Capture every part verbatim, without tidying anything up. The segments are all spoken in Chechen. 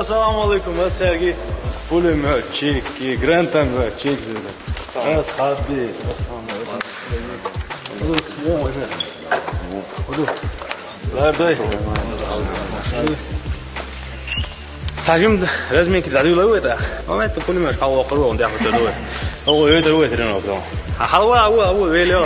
Ассаламу алейкум, аз Сергей. Пулеметчик, и гранатометчик. Аз Хабиб. Лардай. Сажим разминки дадула уэта. Момент пулемёт хал вокруг, он дяху тёлу. О, это уэ тренировка. А халва, а уэ, а уэ, велё.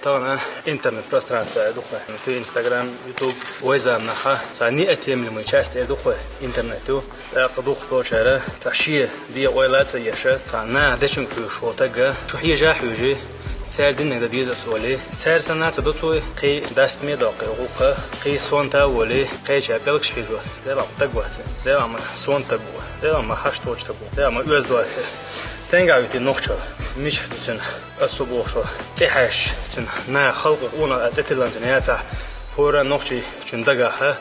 Тахана интернет пространство духе. Ты Instagram, YouTube, вай замнаха. Цхьа неотъемлемая часть духе интернет ю. ТӀаккха духхьалчара цхьа шен дегӀа ойла ца еш, цхьа наха дечунга хьуьжуш волу таг, шу хьежа а хьуьжий, цара диннарг дан деза ас олий, цара санна ца до цо, кхин даста ме доккхий гӀуллакх, кхин сонта а волий, кхеча пӀелгаш хьийжо. Делахь таг вац, делахь ма сонта таг ву, делахь ма хьашт волчу таг ву, делахь ма оьзда вац. Тенга а витий нохчо, мичахь ду цуьнан, ас цу бохуш, тӀехьаьжча цуьнан наха халкъах къонах аьлла цӀе тиллина цуьнан яцахь, хӀора нохчий цуьнан дагахь,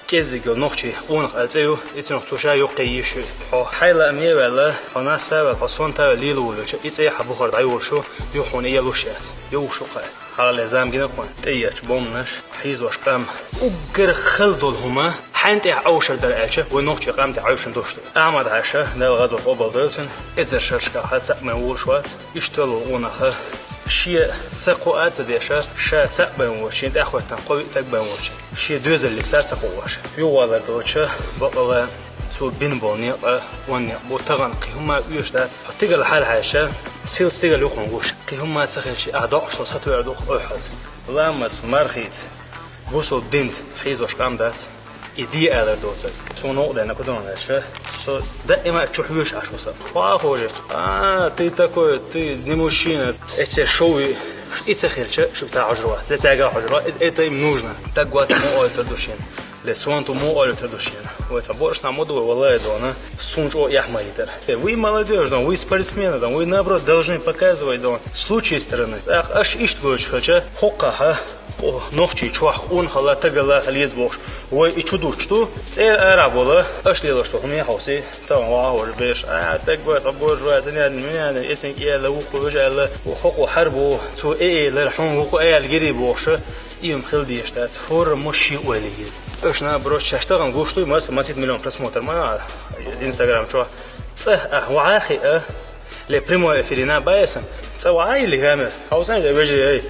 кӀеззиг йолу нохчий къонах аьлла цӀе ю, и цунах цо ша йоккхий йиш ю. Хьо хьайн лаам е ваьлла, хьо нас а ваьлла, хьо сонта а ваьлла лела волавелча, и цӀе хьан бухара дӀайолуш ю, юха хьуна и ялуш яц, йовш ю кхаъ. Хьалха замгина кхуьнан тӀеэцчу бомбанаш, хьийзош къам, уггар хала долу хӀума, хьайн тӀехь Ӏовшар дара аьлча, вай нохчийн къам тӀехь Ӏовшарна долуш ду. Ахьмад-Хьаьша, Дала гӀазот къобалдойла цуьнан, эзар шаршкахь цхьаъ бен волуш вац. Иштта волу гӀунах, шен са кху а ца деш, ша цхьаъ бен воцуш, шен тӀаьхьахӀоьттина кхо-виъ таг бен воцуш, шен доьзаллица а ца кхуъуш. Юхавалар доцуш, бакъала цо бина болу некъа, вон некъ бу, тахана кхин хӀума оьшуш дац. Хьо стигала хьалахьаьжча, сил стигала юххуна гуш. Кхин хӀума ца хилча, ахь докъуш долу сатуьйр ду ойхьалц. Ламаз, мархица, бусалба динца хьийзош къам дац. И де алар доцург. Суна новкъа дена кху дона аьлча, со даима чу хьоьжуш Ӏаш ву сан. Хьо а хьожий? А, ты такой, ты не мужчина. Эццера шоввий, и ца хилча, шуьга цхьа хьожур вац. Ле цаьрга а хьожур вац. Иза это им нужно. Таг вац мо ойла тар ду шена. Ле сонта мо ойла тар ду шена. Вай цхьа боршна ма ду вай, валлай дона. Суна чӀогӀа эхь ма йитара. Э, вы молодёжь, дон, вы спортсмены, дон, вы наоборот должны показывать, дон, с лучшей стороны. ТӀаккха аша иштта гойтуш хилча, хӀокхахьа, О, нохчий чохь къонахалла, тагалла хила еза бохуш, вай и чу дуттуш ду, цӀера ара а бола, аша лелош ду, хӀума хьовсий, тахана ваха хӀора берш, а, таг вац, а, божа вац, а, нядна, нядна, эцинга аьлла, вукхо вежа аьлла, хӀокхо хьар бу, цо э элира, хьуна вукхо аьлла гирий бохуша, и хӀума хила дезаш дац, хӀора мо шен ойла еза. Аша наоборот, шаьш тахана гуш дуй, маса, масит миллион просмотр ма, Instagram чохь, цӀа, а, ваха хиъа, Ле прямой эфире на баьсам, цӀа ваьлла камера. Хьовсан, вежарий, эй.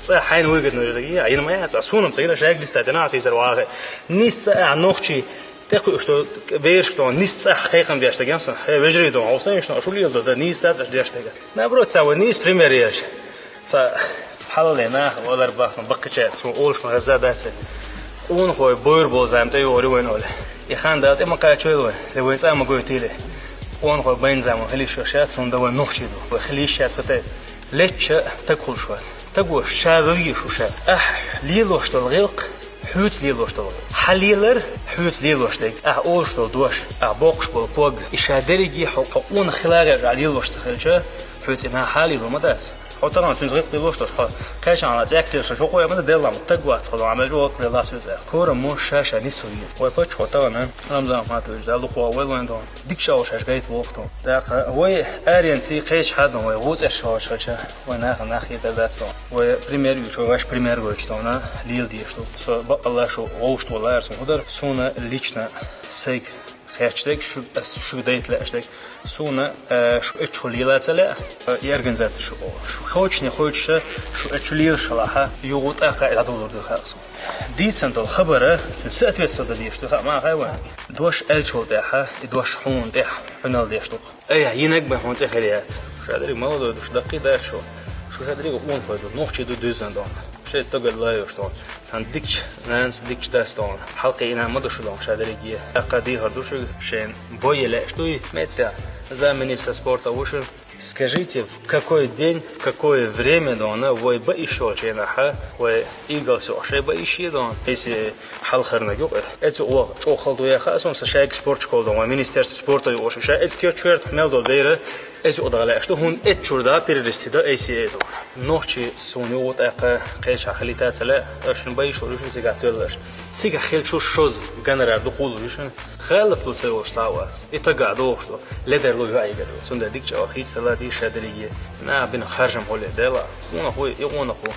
ЦӀа хьайна выгодно вежарий, я, йина ма яц, цӀа суна-м ца гина, шайга листа дина, ас йисар вахе. Нисса а нохчий, тӀекхуьуш долу берашка дон, нисса а кхайкхам деш стаг сан. Хе, вежарий дон, хьовсан, ишна, шу лела до, да, нисса дац аш деш стага. Наоборот, цӀа вай нисса пример еш. Цхьа хьалале нах, валар бахна, баккхича, цо олуш ма хеза дац. Къонахой бойр болу зама тӀе йогӀур ю вайн оле. И хан Дала тӀе ма кхачойла вайн, ле вайн цӀа ма гойтийла. Къонахой байна зама хила йиш йолуш яц, хӀунда вайн нохчий ду. Вай хила йиш яц хӀуьтта. Лечча таг хуьлуш вац. Таго ша вевъеш ву ша. Ахь лелош долу гӀиллакх, хьоьца лелош долу гӀиллакх. Хьан лелар, хьоьца лелош дерг. Ахь олуш долу дош, ахь боккхуш болу ког. И ша дерриге хьо, хьо къонах хила гӀерташ ахь лелош ца хилча, хьоьца и нах хьалело ма дац. Хьо тахана цуьнца гӀиллакх лелош долуш, хьо кхечанхьа цӀек лелош, хьо хӀокхо яма делла, таг вац хьо, амел жо гӀиллакх лелла соьца. Корам мо ша-ша нисса ву еза. Вай паччахьо тахана, Рамзан Ахматович, Далла хьо вай лайн тахана. Дикача вовшаш гайта воху тахана. ТӀаккха вай аренций кхечахьа дан, вай гӀуцӀеш шовшача, вай наха нах хетар дац тахана. Вай пример ю, чо ваш пример гойтуш тахана, лела дезаш ду. Со бакъалла шу вовшахтола ара сан хӀудар, суна лично сайга хетташ дерг, шу, ас шуьга дайта лаьаш дерг. Суна, э, шу эцчу лела ца лаьа, э, и организация шу, шу хоьтуш, не хоьтуш, шу эцчу лелаш хилахь, юха тӀаккха и дӀадолор ду хаьа суна. Дийцина долу хабара, цуьнан соответствовать дан дезаш ду хаьа, ма хаьа вайн. Дош аьллачул тӀаьхьа, и дош хьуна тӀехь, хьуьнал деш ду. Ай, йинаг бен хьуна цӀе хир яц. Шу дерриг молодой ду, шу даккхий дац шу. Шу ша дерриг къонахой ду, нохчий ду дуьззина дон. Шайца стогал лайош дон. Цхьана дикачу нанас, дикачу дас дон. Хьалкхе и нан ма ду шу дон, ша дерриге. ТӀаккха дехар ду шуьга, шайна бой е лаьаш дуй? Меттехь, замминистр спорта ву шуьга. Скажите, в какой день, в какое время, дона, вай ба ишо ченаха, вай игал сё шей ба иши, дона, если хьалхарнаг юкъе. Эцу вах чо хал дуя ха, сон са шайг спорт школа, дона, министерство спорта юош, ша эц кё чверт мел до дейра, эцу дагала, что хун эт чурда перерасти да, эси эду. Нохчи сон ю вот ака, кеч хахалита цале, ашун ба ишо, рушун сега тёлаш. Цига хел чу шоз гонорар ду хулу рушун. Халаф лу цевош савас. И тага дохлу. Ледер лу ю айгадо. Сунда дик чава хиц тала ди шадриги. На бин харжам холе дела. Уна хуй, и уна ху.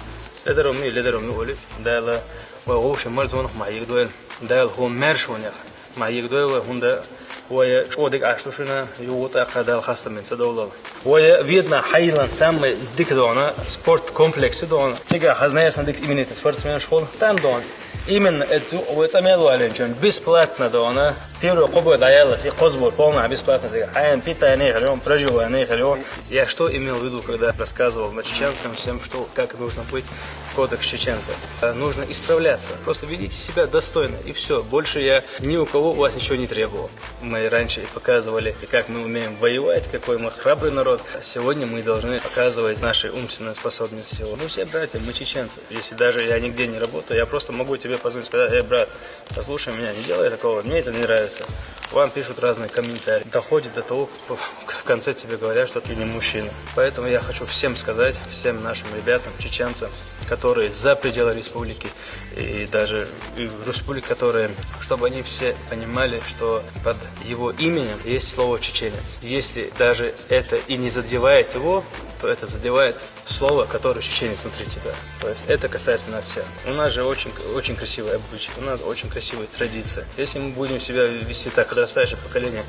Ледером ми, ледером ми олив. Дела. Ва гуш марзонах ма йигдойл. Дел ху мершонях. Ма йигдойл ва хунда. Ва я чо дик аштушина, ю вот ака дал хаста мен са долал. Ва я видно хайлан самый дик дона, спорт комплекс дона. Цига хазнаясан дик именитый спортсмен школ. Там дона. Именно это вы цамел вален, чем бесплатно дона. Первый кубы даялла, ти козбур полная бесплатно. Ти хаян питание хрен, проживание хрен. Я что имел в виду, когда рассказывал на чеченском всем, что, как нужно быть в кодекс чеченца? А, нужно исправляться. Просто ведите себя достойно, и все. Больше я ни у кого у вас ничего не требовал. Мы раньше и показывали, и как мы умеем воевать, какой мы храбрый народ. Сегодня мы должны показывать наши умственные способности. Мы все братья, мы чеченцы. Если даже я нигде не работаю, я просто могу тебе позвонить, сказать: «Эй, брат, послушай меня, не делай такого, мне это не нравится». Вам пишут разные комментарии. Доходит до того, в конце тебе говорят, что ты не мужчина. Поэтому я хочу всем сказать, всем нашим ребятам, чеченцам, которые за пределы республики, и даже и в республике, которые, чтобы они все понимали, что под его именем есть слово «чеченец». Если даже это и не задевает его, то это задевает слово, которое чеченец внутри тебя. То есть это касается нас всех. У нас же очень, очень красивые обычаи, у нас очень красивые традиции. Если мы будем себя вести так, подрастающее поколение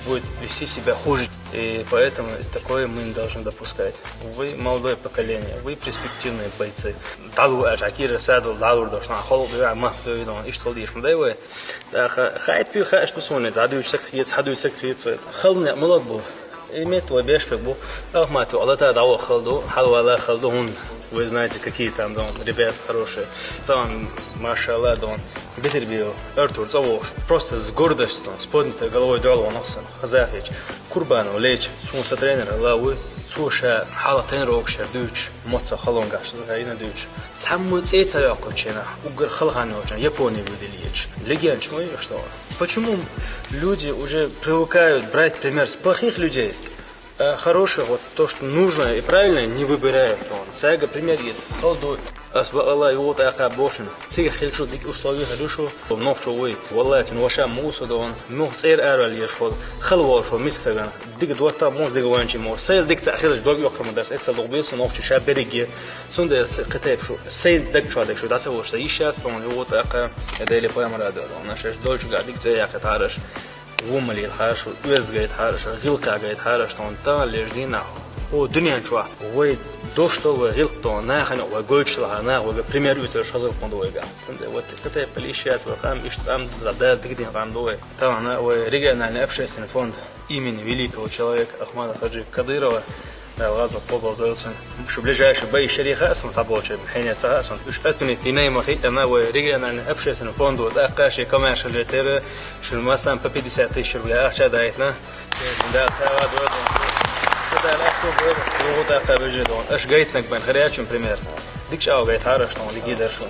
будет вести себя хуже. И поэтому такое мы не должны допускать. Вы молодое поколение, вы перспективные бойцы. Далу ажакира саду далу дошна холу да махту дон иштол диш мдайвы. Да хайпи ха что соне да дуч сак хиец, ха дуч сак хиец. Халне молод бу. Имет ва бешпек бу. Ахмату Аллата дава халду, халвала халду хун. Вы знаете, какие там дон ребят хорошие. Там, машалла, дон. Бетербиев Артур Цавош. Просто с гордостью, с поднятой головой дёл он ахсан. Хазахич. Курбанов Леч, сун со тренера Лавы. Цуша хала тренировок шер дуч. Моца халон гаш, гаина дуч. Цамму цеца яко чена. Угар халхан очен. Япония видели еч. Легенч мой, что? Почему люди уже привыкают брать пример с плохих людей? А хорошее, вот то, что нужное и правильное, не выбирают. Он. Сайга пример есть. Халдой. Ас ва Аллах, вот ака бошен. Цига хилчу дик условия хилчу. Нохчу вой. Валлахи, ну, ваша мусу да он. Нох цер арал еш хол. Хал вошо мискаган. Дик дуата мус дик ванчи мус. Сейл дик ца хилч дог йохма дас. Эца лугбис нохчу ша бериги. Сунда с кытайп шу. Сейл дик чуа дик шу. Даса вош. Ишас он. Вот ака. Эдели поэм радо. Нашеш дольчу га дик ца яка тараш. Вумалил харшу, уэзгайт харшу, гилкагайт хараш тон та леждина. О, дуньян чуа. Вой дошто вой гилк тон, нахани вой гойчла, нах вой пример ю тер шазыл фонд войга. Сынде вот кытай полишият вой хам, ишт хам, да, да, дигдин хам дой. Та на вой региональный общественный фонд имени великого человека Ахмада Хаджи Кадырова. Да, лазу побал дойцун. Шу ближайший бай шериха асун таболче, хене ца асун. Уж атуни тиней махи, ана вой региональный общественный фонд, вот, а каши коммерческий литера, шун массан по пятьдесят тысяч рублей, ахча дайтна. Да, цава дойцун. Шу да, ла, шу бой, лугу да, ка бежи дон. Аш гайтнак бен, хрячун пример. Дик чао гайт, хараш тон, дик идар шун.